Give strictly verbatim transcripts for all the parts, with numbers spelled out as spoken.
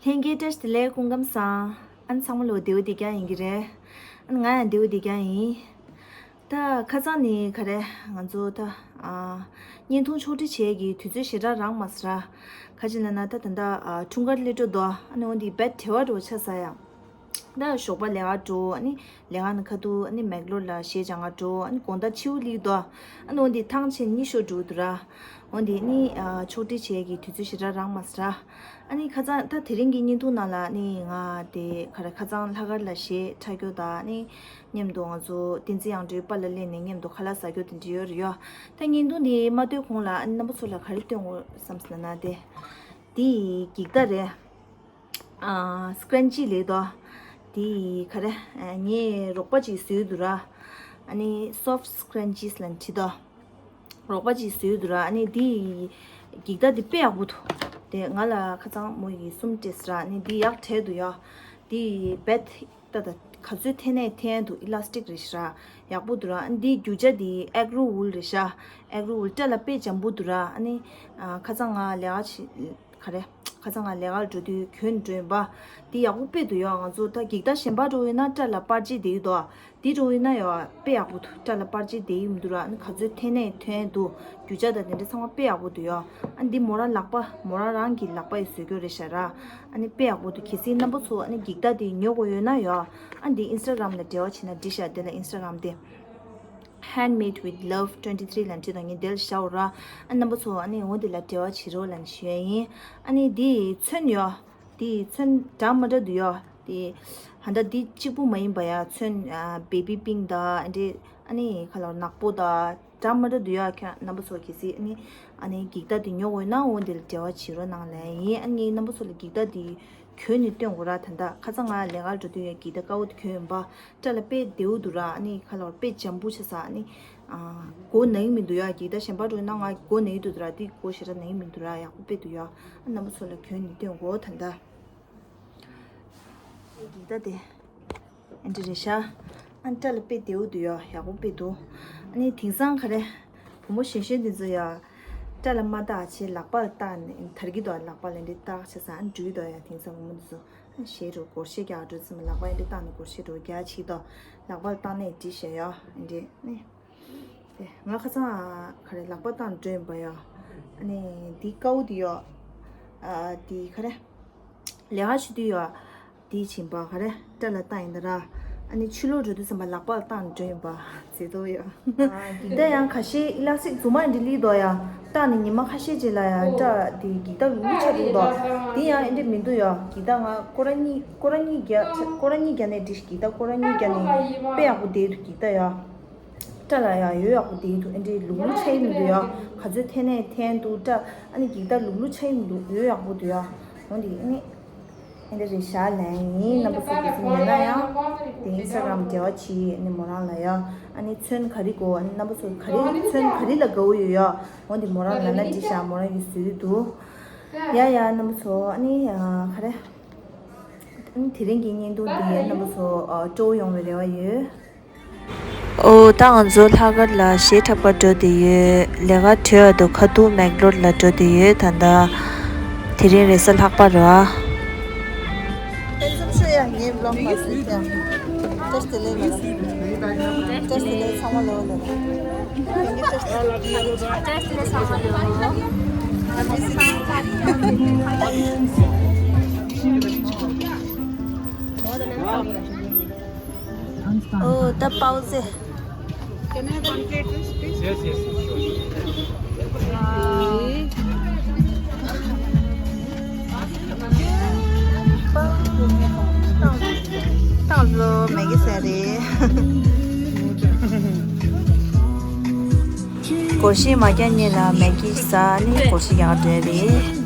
ལྷན་རྒྱས་བཀྲ་ཤིས་བདེ་ལེགས། སྐུ་ཁམས་བཟང་། ཨ་ནི་ཚང་མ་ལོ་བདེ་པོ་བདེ་རྐྱང་ཡིན་གྱི་རེད། ཨ་ནི་ང་ཡང་བདེ་པོ་བདེ་རྐྱང་ཡིན། ད་ཁ་སང་ནི་ག་རེ་ང་ཚོ་ད་ཨ། བརྙན་ཐུང་ཕྱོགས་སྒྲིག་བྱེད་ཀྱི་དུས་ཚོད་ཞེ་དྲག་རག་མ་སོང་ར། ག་ཅི་ལབ་ན་ད་ད་ད་ཨ། འཁྲུངས་སྐར་སླེབས་འགྲོ་འདུག་ཨ་ནི་འོ་འདི་བེད་བྲེལ་བ་འགྲོ་ཆགས་ས་ཡ། ད་ཞོགས་པ་ལས་ཀ་འགྲོ། ཨ་ནི་ལས་ཀ་ནས་ཁ་ཐུག་ཨ་ནི་མེག་ལོར་ལ་གཞས་སྦྱང་ག་འགྲོ། ཨ་ནི་དགོང་དག་ཕྱི་པོ་སླེབས་འདུག་ཨ་ནི་འོ་འདི་ཐང་ཆད་གཉིད་ཤོར་འགྲོ་འདུག་ར། འོ་འདི་ནི་ཨ། ཕྱོགས་སྒྲིག་བྱེད་ཀྱི་དུས་ཚོད་ཞེ་དྲག་རག་མ་སོང་ར། ཨ་ནི་ཁ་སང་ད་དེ་རིང་གི་བརྙན་ཐུང་ནང་ལ་ཨ་ནི་ང་དེ་ག་རེ་ཁ་སང་ལྷག་དཀར་ལ་གཞས་འཁྲབ་རྒྱུ་དང་ཨ་ནི་མཉམ་དུ་ང་ཚོ་བསྟན་འཛིན་དབྱངས་སྒྲོལ་པཱ་ལགས་སླེབས་ནས་མཉམ་དུ་ཁ་ལག་ཟ་རྒྱུ་དེ་འདྲ་ཡོད་རེད་ཡ། ད་བརྙན་ཐུང་འདི་མ་སྟོན་གོང་ལ་ཨ་ནི་རྣམ་པ་ཚོ་ལ་ག་རེ་སྟོན་དགོས་བསམ་སོང་ན་དེ། འདི་འགྱིག་དར་རེད། ཨ། སི་ཀྲན་ཅི་ལབ་འདུག་འདི་ག་རེ། ཨ། ངས་རོགས་པ་ཅིག་བཟོས་འདུག་ར། ཨ་ནི་སོཕ་སི་ཀྲན་ཅིས་ལབ་བྲིས་འདུག་རོགས་པ་ཅིག་བཟོས་འདུག་ར། ཨ་ནི་འདི་འགྱིག་དར་འདི་དཔེ་ཡག་པོ་འདུག་དེ་ང་ལ་ཁ་སང་མོ་ཡིས་གསུམ་སྤྲད་སོང་ར། ཨ་ནི་འདི་ཡག་དྲགས་འདུག་ཡ། འདི་བེད་ད་ད་ག་ཚོད་འཐེན་ནས་འཐེན་འདུག་ཨི་ལ་སི་ཊིག་རེད་ཤག་ར། ཡག་པོ་འདུག་ར། ཨ་ནི་འདིའི་རྒྱུ་ཆ་འདི་ཨེག་རོ་ཝུལ་རེད་ཤག་ཨེག་རོ་ཝུལ་སྐྲ་ལ་དཔེ་འཇམ་པོ་འདུག་ར། ཨ་ནི་ཨ། ཁ་སང་ང་ལས་ཀ་བྱེད། ག་རེ། ཁ་སང་ང་ལས་ཀར་འགྲོ་དུས་གྱོན་འགྲོ་ཡིན་པ། འདི་ཡག་པོ་དཔེ་འདུག་ཡ། ང་ཚོ་ད་འགྱིག་དར་གཞན་པ་འདྲ་བོ་ཡོད་ན་སྐྲ་ལ་པར་ཆས་བསྡད་ཀྱི་འདུག་འདི་འདྲ་བོ་ཡོད་ན་ཡ་དཔེ་ཡག་པོ་འདུག་སྐྲ་ལ་པར་ཆས་བསྡད་ཀྱི་མི་འདུག་ར། ཨ་ནི་ག་ཚོད་འཐེན་ནས་འཐེན་འདུག་རྒྱུ་ཆ་དང་དེ་འདྲ་ཚང་མ་དཔེ་ཡག་པོ་འདུག་ཡ། ཨ་ནི་འདི་མོ་རང་ལག་པ་མོ་རང་རང་གི་ལག་པ་ཡིས་བཟོས་རྒྱུ་རེད་ཤག་ར། ཨ་ནི་དཔེ་ཡག་པོ་འདུག་གལ་སྲིད་རྣམ་པ་ཚོ་ཨ་ནི་འགྱིག་དར་འདི་ཉོ་དགོས་ཡོད་ན་ཡ། ཨ་ནི་འདི་ཨིན་སི་ཊ་གྷ་རམ་ལ་འབྲེལ་བ་བྱེད་ན་འགྲིག་ཤག་དེ་ལ་ཨིན་སི་ཊ་གྷ་རམ་དེ། Handmade with Love twenty three ལབ་བྲིས་དང་ངས་འདིར་བཞག་ར། ཨ་རྣམ་པ་ཚོ་ཨ་ནི་འོ་འདི་ལ་འབྲེལ་བ་བྱེད་རོགས་ལབ་ནས་ཞུ་ཡ་ཡིན། ཨ་ནི་འདི་ཚོན་ཡོ། འདི་ཚོན་འདྲ་མི་འདྲ་འདུག་ཡོ། འདི་ཧ་ད་འདི་གཅིག་པུ་མ་ཡིན་པ་ཡ། ཚོན་ཨ་བེ་བི་པིང་དང་འདི་ཨ་ནི་ཁ་ལོ་ནག་པོ་དང་འདྲ་མི་འདྲ་འདུག་ཡོ། ཁྱེད་རྣམ་པ་ཚོ་གལ་སྲིད་ཨ་ནི་ཨ་ནི་འགྱིག་དར་འདི་ཉོ་དགོས་ན་འོ་འདི་ལ་འབྲེལ་བ་བྱེད་རོགས་གནང་ལབ་ཡ་ཡིན། ཨ་ནི་རྣམ་པ་ཚོ་ལ་འགྱིག་དར་འདི་གྱོན་ནས་སྟོན་དགོས་ར། ད་ལྟ་ཁ་སང་ང་ལས་ཀར་འགྲོ་དུས་ཡ་འགྱིག་དར་དཀར་པོ་འདི་གྱོན་ཡིན་པ། སྐྲ་ལ་དཔེ་བདེ་པོ་འདུག་ར། ཨ་ནི་ཁ་ལོར་དཔེ་འཇམ་པོ་ཆགས་ས། ཨ་ནི་ཨ་མགོ་ན་གི་མི་འདུག་ཡ། འགྱིག་དར་གཞན་པ་འདྲ་བོ་ཡོད་ན་ང་མགོ་ན་གི་འདུག་ར། འདི་མགོ་ཞེ་དྲག་ན་གི་མི་འདུག་ར། ཡག་པོ་དཔེ་འདུག་ཡ། ཨ་རྣམ་པ་ཚོ་ལ་གྱོན་ནས་སྟོན་དགོས་ད་ལྟ། འགྱིག་དར་དེ་ཨེ་འདྲ་རེད་ཤག་ཨ་ནི་སྐྲ་ལ་དཔེ་བདེ་པོ་འདུག་ཡ། ཡག་པོ་དཔེ་འདུག་ཨ་ནི་དེང་སང་ག་རེ། བུ་མོ་གཞོན་གཞོན་འདི་ཚོ་ཡ། སྐྲ་ལ་མ་བཏགས་བྱས་ལག་པ་ལ་བཏགས་ནས་དར་གྱི་འདུག་ལག་པ་ལ་འདི་བཏགས་བྱས་ཙང་ཨ་ནི་འགྲིག་གི་འདུག་ཡ། དེང་སང་བུ་མོ་འདི་ཚོ། ཞེས་རུ་སྒོར་གཞས་རྒྱག་འགྲོ་ཙམ། ལག་པ་ཡིན་འདི་བཏང་ནས་སྒོར་གཞས་རུ་རྒྱག་ཆེད་དུ་ལག་པ་བཏང་ནས་འདི་བཞག་ཡོད་ཡིན་འདི་ནི། དེ་ང་ཁ་སང་ག་རེ་ལག་པ་བཏང་འགྲོ་ཡིན་པ་ཡོད། ཨ་ནི་འདི་དཀར་པོ་འདི་ཡོད། ཨ་འདི་ག་རེ། ལས་ཀ་བྱེད་དུས་ཡོད། འདི་བྱིན་པ་ག་རེ་སྐྲ་ལ་བཏང་ཡིན་ད་ར། ཨ་ནི་ཕྱི་ལོགས་འགྲོ་དུས་ཙམ་པ་ལག་པ་ལ་བཏང་འགྲོ་ཡིན་པ། མཛེས་ཏོག་ཡོད། འགྱིག་དར་ཡང་ཁ་ཤས་ཨི་ལ་སི་ཊིག་རྫུན་མ་འདི་ལི་དོ་ཡ། བཏགས་ནས་ཉི་མ་ཁ་ཤས་རྗེས་ལ་ཡ་སྐྲ་དེ་འགྱིག་དར་ལུག་ལུག་ཆགས་འདུག་དོ། དེ་ཡང་ཨེ་འདྲ་མི་འདུག་ཡ། འགྱིག་དར་ང་སྐོར་ར་གཉིས་སྐོར་ར་གཉིས་རྒྱག་སྐོར་ར་གཉིས་རྒྱག་ནས་འདི་འགྱིག་དར་སྐོར་ར་གཉིས་རྒྱག་ནས་དཔེ་ཡག་པོ་བསྡད་འདུག་འགྱིག་དར་ཡ། སྐྲ་ལ་ཡ་ཡོད་ཡག་པོ་བསྡད་འདུག་ཨེ་འདྲ་ལུག་ལུག་ཆགས་ཡི་མི་འདུག་ཡ། ག་ཚོད་འཐེན་ནས་འཐེན་འདུག་སྐྲ། ཨ་ནི་འགྱིག་དར་ལུག་ལུག་ཆགས་ཡི་མི་འདུག་ཡོད་ཡག་པོ་འདུག་ཡ། འོ་འདི་ཨ་ནི། ཨེ་འདྲ་རེད་ཤག་ལན་ཡིན། རྣམ་པ་ཚོ་གལ་སྲིད་ཉན་ན་ཡང་དེ་ཨིན་སི་ཊ་གྷ་རམ་འབྲེལ་བ་བྱེད། ཨ་ནི་མོ་རང་ལ་ཡ། ཨ་ནི་ཚོན་ག་རེ་དགོས། ཨ་ནི་རྣམ་པ་ཚོ་ག་རེ་ཚོན་ག་རེ་ལ་དགའ་བོ་ཡོད་ཡ། འོ་འདི་མོ་རང་ལབ་ན་འགྲིག་ཤག་མོ་རང་གིས་བཟོས་འདུག་ཡ་ཡ་རྣམ་པ་ཚོ་ཨ་ནི་ག་རེ། ཨ་ནི་དེ་རིང་གི་བརྙན་ཐུང་འདི་རྣམ་པ་ཚོ་སྤྲོ་པོ་ཡོང་བའི་རེ་བ་ཡོད། ཨོ་ད་ང་ཚོ་ལྷག་དཀར་ལ་གཞས་འཁྲབ་གར་འགྲོ་བསྡད་ཡོད། ལས་ཀ་གྲོལ་བ་དུ་ཁ་ཐུག་མེག་ལོར་ལ་འགྲོ་བསྡད་ཡོད། ད་ལྟ་དེ་རིང་རེས་གཟའ་ལྷག་པ་རེད་བ། དཔེ་མཚམས་ཤོད་ཡ། ངའི་བི་ལོག་མ་བཟོས་ཀྱང་། བཀྲ་ཤིས་བདེ་ལེགས་ལ། བཀྲ་ཤིས་བདེ་ལེགས་ཚང་མ་ལོ་ལ། བཀྲ་ཤིས་བདེ་ལེགས་ཚང་མ་ལོ། ཨོ་ད་པའོ་ཙེ། Can I have one plate, please? Yes, yes, sure. ཏང་ལོ་མེ་གི་ཟ་རེད། སྒོར་གཞས་མ་རྒྱག་སྔོན་ལ་མེ་གི་ཟ་ནི་སྒོར་གཞས་རྒྱག་འགྲོ་རེད།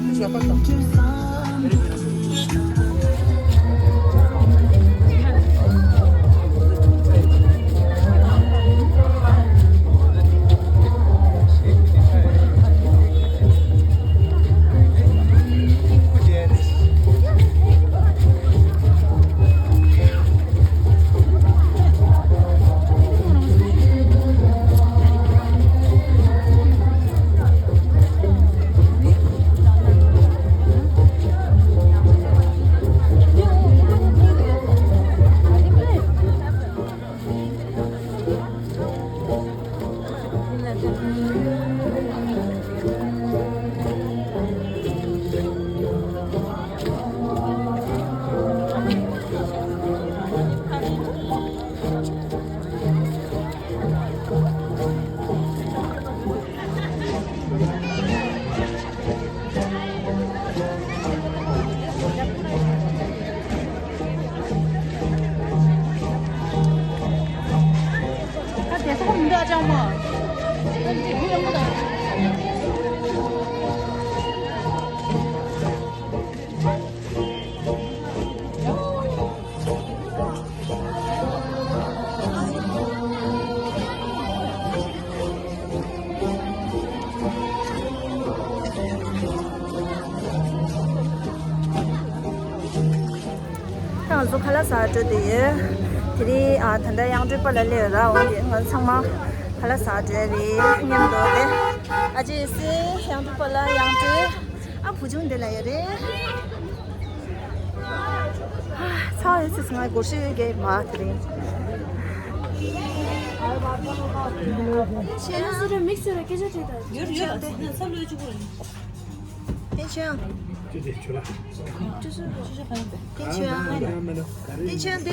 ང་ཚོ་ཁ་ལག་ཟ་འགྲོ་བསྡད་ཡོད། དེ་རིང་ཨ་ད་ལྟ་གཡང་སྒྲོལ་པ་ལ་སླེབས་ཡོད་ར། འོན་ཏེ་ང་ཚང་མ་ཁ་ལག་ཟ་འགྲོ་རེད་སྙམ་འདོད་དེ། ཨ་ཅེ་སི་གཡང་སྒྲོལ་པ་ལ་གཡང་སྒྲོལ། ཨ་བུ་ཆུང་འདི་ལ་ཡོད་རེད། ཚ་ཡོད་སི་སི་ང་སྒོར་གཞས་ཡོད་གེ་མ་དེ་རིང་། ཁྱེད་ཚོ་རེ་མིག་ཚོ་རེ་སྐད་ཆ་དྲིས་དང་། ཡོད་ཡོད་དེ་ཚ་ལོས་ཆུ་བོ། ཏེ་ཆོས། ཏེ་ཆོས། ཏེ་ཆོས་ཏེ།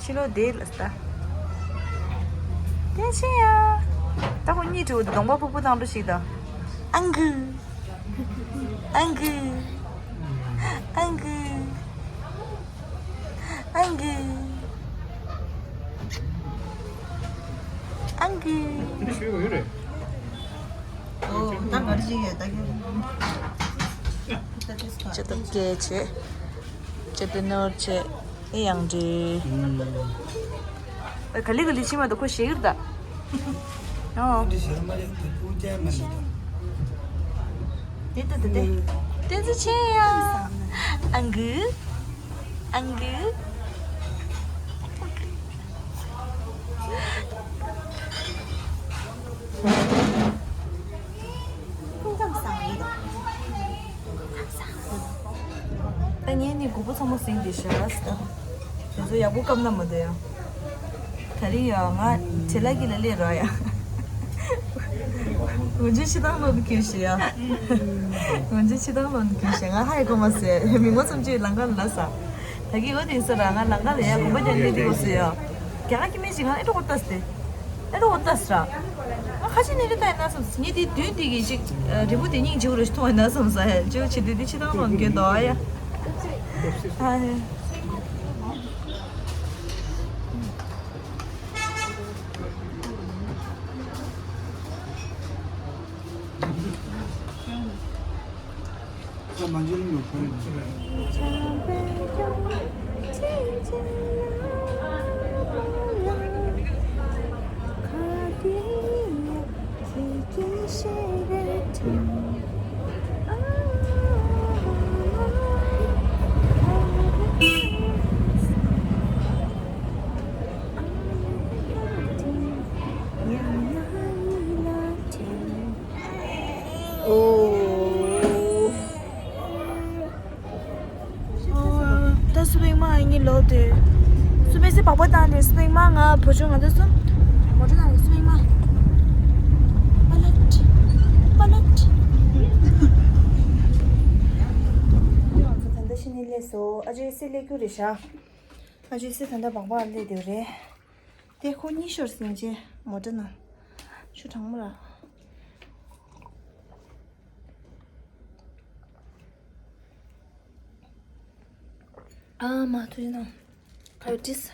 ཕྱི་ལོགས་བསྡད་ལ་ས། ཏེ་ཆོས་ཡ། ད་ཁོ་གཉིད་བྲོ་གདོང་པ་ཕུར་བུ་བཏང་འགྲོ་ཞིག་དང་། ཨང་གུ། ཨང་གུ། ཨང་གུ། ཨང་གུ། ཨང་གུ། འདི་ཞུས་ཡོད་རེད། ཨོ། ད་ག་རེ་བྱེད་ཡོད་ད་ཁྱོད། ཅི་ཏུ་སྐད་བྱེད། ཅི་ཏུ་ནོར་བྱེད། ཨེ་ཡང་འདྲི། ཨ། ག་ལི་ག་ལི་ཕྱི་མ་དུ་ཁོ་ཞེ་གིར་ད། ཨོ། འདི་ཞེ་མ་རེད་དེ་ཀུ་ཅན་མ་རེད་ད། དེ་ད་དེ་དེ། བསྟན་འཛིན་ཆེ་ཡ། ཨང་གུ། ཨང་གུ། ཁོང་ཁམས་བཟང་ཡོད། ད་ངས་ནི་དགུ་པོ་ཚང་མ་ཟིན་བསྡད་ཤག་ཟེར། དེ་ཚོ་ཡག་པོ་བཀབ་ན་མ་འདོད་ཡ། ད་རིང་ཡ་ང་བྱེ་ལ་གི་ལ་ལས་ར་ཡ། ང་ཚོའི་ཕྱི་ཐང་ལོག་ཏུ་ཁྱེར་ཤི་ཡ། ང་ཚོའི་ཕྱི་ཐང་ལོག་ཏུ་ཁྱེར་ཤི་ང་ཧ་ཡ་གོ་མ་ཟེར་མི་ངོ་ཚོམ་ཅིག་ལང་ཀ་ལ་ལ་ས། ད་གི་འོ་དེ་ས་ར་ང་ལང་ཀ་ལ་ཡ་གོམ་པ་རྒྱག་ནི་དེ་གོ་ཟེར་ཡ། རྒྱ་གར་གྱི་མི་ཞིག་ང་ཨེ་འགྲོ་གོ་ལྟ་སྟེ། ཨེ་འགྲོ་གོ་ལྟ་སི་ར། ང་ཁ་ཆེ་ནི་རི་ལྟ་ཡིན་ན་བསམ་སི་ངས་དེ་མདུན་དེ་གི་ཞིག་རི་བོ་དེ་སྙིང་རྗེ་བོ་རེ་ཞིག་མཐོང་ཡིན་ན་བསམ་ས་ཧེ་ཅོ་ཆེ་དེ་དེ་ཕྱི་ཐང་ལོག་གྱོན་དོ་ཨ་ཡ། ཨ་ཡ། ཨོ། ད་སུ་པིང་མ་ཨ་ནི་ལོ་དེ། སུ་པིང་སི་བག་པ་བཏང་ནས་སུ་པིང་མ་ང་བུ་ཆུང་ང་ཚོ་གསུམ། མོ་ཊ་ནང་ལ་སུ་པིང་མ། པ་ལགས། པ་ལགས། ང་ཚོ་ད་ལྟ་ཕྱི་ནས་སླེབས་སོང་། ཨ་ཅེ་སི་སླེབས་རྒྱུ་རེད་ཤག་ཨ་ཅེ་སི་ད་ལྟ་བག་པ་སླེབས་བསྡད་རེད། དེ་ཁོ་གཉིས་ཤོར་ཟིན་རྗེས་མོ་ཊ་ནང་། ཆུ་གྲང་མོ་ར། ཨ་མ་ཐུགས་རྗེ་གནང་། ཁ་བྲིས།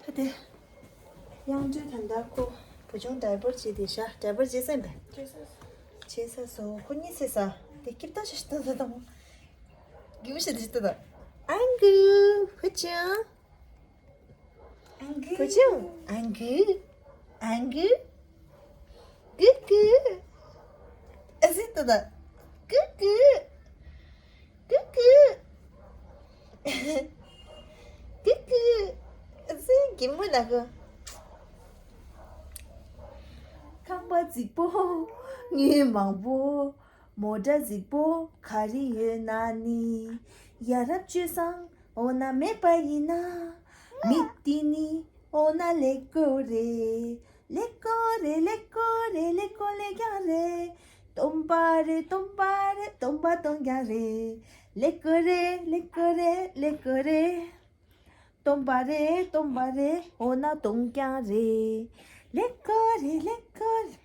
ད་དེ། གཡང་སྒྲོལ་ད་ལྟ་ཁོ་བུ་ཆུང་ཌའི་པར་བྱེད་དེ་ཤག་ཌའི་པར་བྱེད་ཟིན་པས། བྱེད་ས་སོ་ཁོ་གཉིས་ཟེར་ས། དེ་ཀིབ་ཏ་ཤ་ཤ་ཏ་ཏ་དང་། གིམ་ཤ་དེ་ཤ་ཏ་ཏ། ཨང་གུ་བུ་ཆུང་། བུ་ཆུང་། ཨང་གུ། ཨང་གུ། གུ་གུ། ཨ་ཟི་ཏ་ཏ། གུ་གུ། གུ་གུ། གུ་གུ། ཨ་ཟི་གི་མོ་ལ་གོ། ཁང་པ་རྫིག་པོ། དངུལ་མང་པོ། མོ་ཊ་རྫིག་པོ་ག་རེ་ཡོད་ན་ནི། ཡ་རབས་སྤྱོད་བཟང་འོ་ན་མེད་པ་ཡིན་ན། མི་དེ་ནི་འོ་ན་ལེགས་པོ་རེད། ལེགས་པོ་རེད། ལེགས་པོ་རེད། ལེགས་པོ་ལེགས་ཀྱང་རེད། སྟོང་པ་རེད། སྟོང་པ་རེད། སྟོང་པ་སྟོང་ཀྱང་རེད། ལེགས་པོ་རེད། ལེགས་པོ་རེད། ལེགས་པོ་རེད། སྟོང་པ་རེད། སྟོང་པ་རེད། འོ་ན་སྟོང་ཀྱང་རེད། ལེགས་པོ་རེད། ལེགས་པོ་རེད།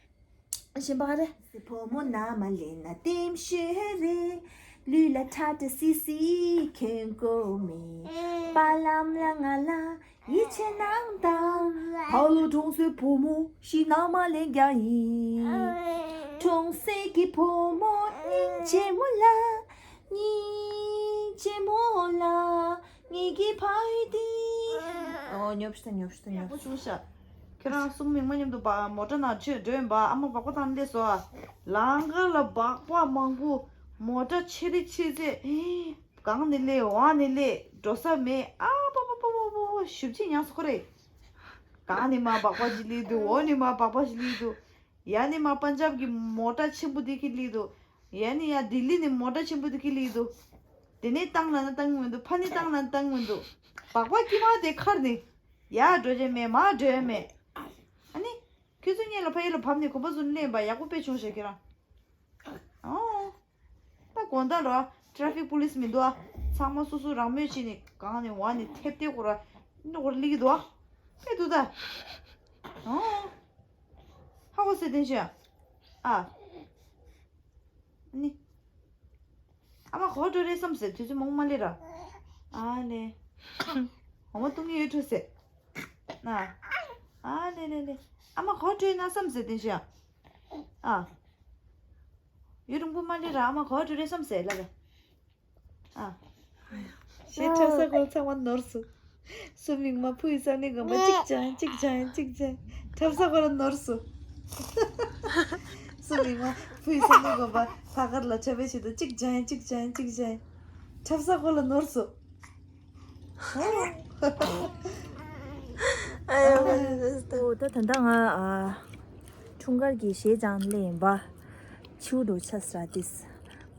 གཞན་པ་ག་རེ། བུ་མོ་ན་མ་ལེན་ན་ལྟེམ་ཤོས་རེད། ལུས་ལ་ཁྲ་ཁྲ་སི་སི་གྱོན་དགོས་མེད། པ་ལམ་ལ་ང་ལ་ཡིད་ཆེས་གནང་དང་། ཕ་ལོ་གྲོང་གསེབ་བུ་མོ་ཞིག་ན་མ་ལེན་རྒྱ་ཡིན། གྲོང་གསེབ་ཀྱི་བུ་མོ་སྙིང་རྗེ་མོ་ལ། སྙིང་རྗེ་མོ་ལ། ངེད་ཀྱི་ཕ་ཡུལ་འདི། ཨོ། ཉོབ་ཤི་ད། ཉོབ་ཤི་ད། ཉོབ་ཤི། ཉོབ་ཤི། ཁྱེད་རང་གསུམ་མིག་མ་མཉམ་དུ་བ་མོ་ཊ་ནང་ཆོས་འགྲོ་ཡིན་པ། ཨ་མ་སྦག་སྦག་བཏང་སླེབས་སོ། ལང་ཀ་ལ་སྦག་སྦག་མང་པོ། མོ་ཊ་ཆེ་རེ་ཆེ་ཚེ། གང་ནས་སླེབས། འོག་ནས་སླེབས། འགྲོ་ས་མེད། ཨ་པ་པ་པ་པ་པ་པ། ཞུབ་ཅིག་ཉག་སོ་ཁོ་རེ། གང་ནས་མར་སྦག་པ་ཞིག་སླེབས་འདུག་འོག་ནས་མར་སྦག་པ་ཞིག་སླེབས་འདུག་ཡ་ནས་མར་པན་ཇབ་ཀྱི་མོ་ཊ་ཆེན་པོ་དེ་གི་སླེབས་འདུག་ཡ་ནས་ཡ་ལྡི་ལི་ནས་མོ་ཊ་ཆེན་པོ་དེ་གི་སླེབས་འདུག་དེ་ནས་བཏང་ལ་ན་བཏང་མི་འདུག་ཕ་ནས་བཏང་ལ་ན་བཏང་མི་འདུག་སྦག་པ་དཀྱིལ་མ་དེ་ཁར་ནས་ཡར་འགྲོ་ཡ་མེད། མར་འགྲོ་ཡ་མེད། ཨ་ནི། ཁྱོད་ཚོ་སྔོན་ལ་ཕ་ཡུལ་ལ་བབས་ནས་གོམ་པ་བཟུང་ནས་སླེབས་པ་ཡག་པོ་དཔེ་བྱུང་ཤག་ཁྱེད་རང་། ཨོ། ད་དགོང་དག་ལ་ཊ་ར་ཕིག་པུ་ལིས་མི་འདུག་ཨ། ཚང་མ་སོ་སོ་རང་མོས་བྱས་ནས་གང་ནས་འོག་ནས་ཐེབས་ཏེ་ཁོ་ར་འདི་ཁོ་ར་སླེབས་ཀྱི་འདུག་ཨ། དཔེ་འདུག་ད། ཨོ། ཧ་གོ་སོང་བསྟན་ཤོག་ཨ། ནི། ཨ་མ་ག་པར་འགྲོ་རེད་བསམ་ཟེར། དུས་ཚོད་མང་པོ་མ་སླེབས་ར། ཨ་ལེ། འོ་མ་བཏུང་གི་ཡོད་འགྲོ་ཟེར། ན། ཨ་ལེ་ལེ་ལེ། ཨ་མ་ག་པར་འགྲོ་ཡོད་ན་བསམ་ཟེར་བསྟན་ཤོག་ཨ། ཡུན་རིང་པོ་མ་སླེབས་ར། ཨ་མ་ག་པར་འགྲོ་རེད་བསམ་ཟེར་ལབ་ར། ཨ། ཞེས་འཁྲབ་ས་སྐོར་ཚང་མ་ནོར་སོང་། སུ་མིག་མ་ཕུ་ཡི་ས་ནི་གོམ་པ་གཅིག་ཅང་གཅིག་ཅང་གཅིག་ཅང་། འཁྲབ་ས་སྐོར་ལ་ནོར་སོང་། སུ་མིག་མ་ཕུ་ཡི་ས་ནི་གོམ་པ་ཕ་གར་ལ་འཁྲབ་པའི་ཆེད་དུ་གཅིག་ཅང་གཅིག་ཅང་གཅིག་ཅང་། འཁྲབ་ས་སྐོར་ལ་ནོར་སོང་། ཨ་ཡ། ཨོ་ད་ད་ལྟ་ང་ཨ། འཁྲུངས་སྐར་གྱི་གཞས་སྦྱངས་སླེབས་ཡིན་པ། ཆིའུ་འགྲོ་ཆ་སྲ་ཏིས།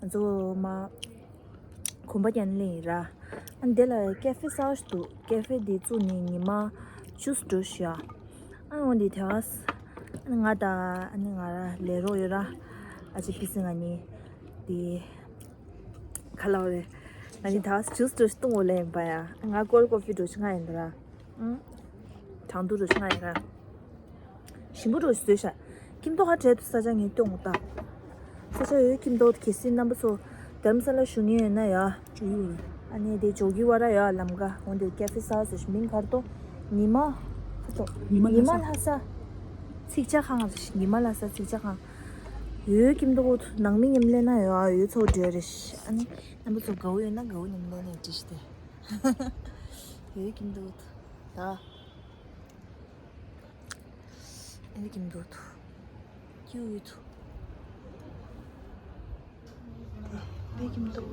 ང་ཚོ་མ། གོམ་པ་རྒྱག་ནས་སླེབས་ཡིན་ར། ཨ་འདི་ལ་ཀེ་ཧྥེ་གསར་པ་ཞིག་འདུག་ཀེ་ཧྥེ་འདི་བཙུགས་ནས་ཉི་མ་ཆུ་ཚོད་དྲུག་ཞག་ཨ་འོ་འདི་དེ་ག་ས། ཨ་ནི་ང་དང་ཨ་ནི་ང་ར་ལས་རོགས་ཡོད་ར། ཨ་ཅེ་ཕི་སི་ང་གཉིས། དེ། ག་ལབ་རེད། ང་གཉིས་ད་ཆུ་ཚོད་དྲུག་བཏུང་འོ་ལེན་པ་ཡ། ང་ཀོལ་ཀོ་ཕི་འགྲོ་ཆུ་ང་ཡིན་ད་ར། ཨང་། གྲང་དུ་རུ་ཆུང་ཡིན་ར། ཞིམ་པོ་རུ་བཟོས་ཤག་ཁྱིམ་ཐོག་ཧ་བྲལ་དུ་ས་ཆ་ངས་སྟོན་འོ་ད། ས་ཆ་ཡོད་ཁྱིམ་ཐོག་གལ་སྲིད་རྣམ་པ་ཚོ་དྷ་རམ་ས་ལ་བཞུགས་མཁན་ཡོད་ན་ཡ། ཨ་ནི་དེ་ཇོ་གི་ཝ་ར་ཡ་ལམ་ཀ་འོ་འདིར་ཀེ་ཧྥེ་གསར་པ་ཟེར་ཞིག་མིང་གར་ཏོ། ཉི་མ། ཉི་མ་ལྷ་ས། ཚིག་ཇ་ཁང་ཟེར་ཞིག་ཉི་མ་ལྷ་ས་ཚིག་ཇ་ཁང་། ཡོད་ཁྱིམ་ཐོག་ནང་མི་མཉམ་ལེན་ན་ཡ་ཡོད་ཚོ་འདྲ་རེ་ཞིག་ཨ་ནི་རྣམ་པ་ཚོ་དགའ་བོ་ཡོད་ན་དགའ་བོ་མཉམ་ལེན་ནས་འདྲི་ཞིག་དེ། ཡོད་ཀྱིན་འདུག་ད། ཨ་ནི་ཀྱིན་འདུག་ཀྱུ་ཡོད། ཨ་ནི་ཀྱིན་འདུག